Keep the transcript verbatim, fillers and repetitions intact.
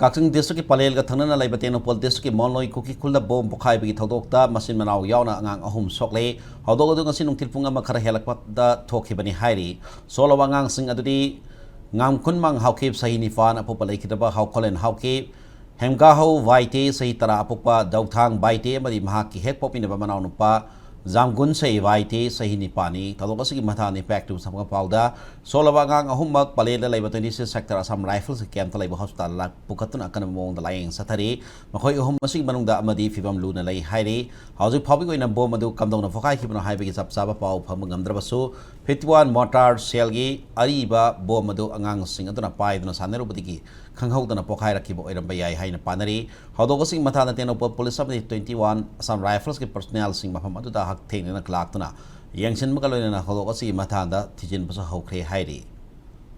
ꯀꯛꯆꯤꯡ ꯗꯤꯁꯇ꯭ꯔꯤꯛꯀꯤ ꯄꯂꯦꯜꯒ ꯊꯪꯅꯅ ꯂꯩꯕ ꯇꯦꯡꯅꯧꯄꯜ ꯗꯤꯁꯇ꯭ꯔꯤꯛꯀꯤ ꯃꯣꯟꯂꯣꯏ ꯀꯨꯀꯤ ꯈꯨꯜꯗ ꯕꯣꯝ ꯄꯣꯈꯥꯏꯕꯒꯤ ꯊꯧꯗꯣꯛꯇ ꯃꯆꯤꯟ ꯃꯅꯥꯎ ꯌꯥꯎꯅ ꯑꯉꯥꯡ ꯑꯍꯨꯝ ꯁꯣꯛꯂꯦ꯫ ꯊꯧꯗꯣꯛ ꯑꯗꯨ ꯉꯁꯤ ꯅꯨꯡꯊꯤꯜ ꯄꯨꯡ ꯑꯃ ꯈꯔ ꯍꯦꯜꯂꯛꯄꯗ ꯊꯣꯛꯈꯤꯕꯅꯤ ꯍꯥꯏꯔꯤ꯫ ꯁꯣꯛꯂꯕ ꯑꯉꯥꯡꯁꯤꯡ ꯑꯗꯨꯗꯤ ꯉꯥꯝꯈꯨꯟꯃꯥꯡ ꯍꯥꯎꯀꯤꯞ, ꯆꯍꯤ ꯅꯤꯄꯥꯟ, ꯑꯄꯣꯛꯄ ꯂꯩꯈꯤꯗꯕ ꯍꯥꯎꯈꯣꯂꯦꯟ ꯍꯥꯎꯀꯤꯞ, ꯍꯦꯝꯒꯥꯍꯧ ꯋꯥꯏꯇꯦ, ꯆꯍꯤ ꯇꯔꯥ, ꯑꯄꯣꯛꯄ ꯗꯧꯊꯥꯡ ꯕꯥꯏꯇꯦ ꯑꯃꯗꯤ ꯃꯍꯥꯛꯀꯤ ꯍꯦꯛ ꯄꯣꯛꯃꯤꯟꯅꯕ ꯃꯅꯥꯎꯅꯨꯄꯥ ꯖꯥꯝꯒꯨꯟꯁꯩ ꯋꯥꯏꯇꯦ, ꯆꯍꯤ ꯅꯤꯄꯥꯟꯅꯤ꯫ ꯊꯧꯗꯣꯛ ꯑꯁꯤꯒꯤ ꯃꯇꯥꯡꯗ ꯏꯝꯄꯦꯛ ꯇꯨ ꯁꯝꯒ ꯄꯥꯎꯗ, ꯁꯣꯛꯂꯕ ꯑꯉꯥꯡ ꯑꯍꯨꯝꯃꯛ ꯄꯂꯦꯜꯗ ꯂꯩꯕ twenty six sector Assam Rifles ꯀꯦꯝꯞꯇ ꯂꯩꯕ ꯍꯣꯁꯄꯤꯇꯥꯜꯗ ꯄꯨꯈꯠꯇꯨꯅ ꯑꯀꯟꯕ ꯃꯑꯣꯡꯗ ꯂꯥꯌꯦꯡ ꯆꯠꯊꯔꯤ꯫ ꯃꯈꯣꯏ ꯑꯍꯨꯝ ꯑꯁꯤꯒꯤ ꯃꯅꯨꯡꯗ ꯑꯃꯗꯤ ꯐꯤꯕꯝ ꯂꯨꯅ ꯂꯩ ꯍꯥꯏꯔꯤ꯫ ꯍꯧꯖꯤꯛ ꯐꯥꯎꯕꯒꯤ ꯑꯣꯏꯅ ꯕꯣꯝ ꯑꯗꯨ ꯀꯝꯗꯧꯅ ꯄꯣꯈꯥꯏꯈꯤꯕꯅꯣ ꯍꯥꯏꯕꯒꯤ ꯆꯞ ꯆꯥꯕ ꯄꯥꯎ ꯐꯪꯕ ꯉꯝꯗ꯭ꯔꯕꯁꯨ, fifty one mortar shellꯒꯤ ꯑꯔꯤꯕ ꯕꯣꯝ ꯑꯗꯨ ꯑꯉꯥꯡꯁꯤꯡ ꯑꯗꯨꯅ ꯄꯥꯏꯗꯨꯅ ꯁꯥꯟꯅꯔꯨꯕꯗꯒꯤ ꯈꯪꯍꯧꯗꯅ ꯄꯣꯈꯥꯏꯔꯛꯈꯤꯕ ꯑꯣꯏꯔꯝꯕ ꯌꯥꯏ ꯍꯥꯏꯅ ꯄꯥꯅꯔꯤ꯫ ꯊꯧꯗꯣꯛ ꯑꯁꯤꯒꯤ ꯃꯇꯥꯡꯗ ꯇꯦꯡꯅꯧꯄꯜ ꯄꯨꯂꯤꯁ ꯑꯃꯗꯤ twenty one Assam Riflesꯀꯤ personnelꯁꯤꯡ ꯃꯐꯝ ꯑꯗꯨꯗ ꯍꯛꯊꯦꯡꯅꯅ ꯂꯥꯛꯇꯨꯅ ꯌꯦꯡꯁꯤꯟꯕꯒ ꯂꯣꯏꯅꯅ ꯊꯧꯗꯣꯛ ꯑꯁꯤꯒꯤ ꯃꯇꯥꯡꯗ ꯊꯤꯖꯤꯟꯕꯁꯨ ꯍꯧꯈ꯭ꯔꯦ ꯍꯥꯏꯔꯤ꯫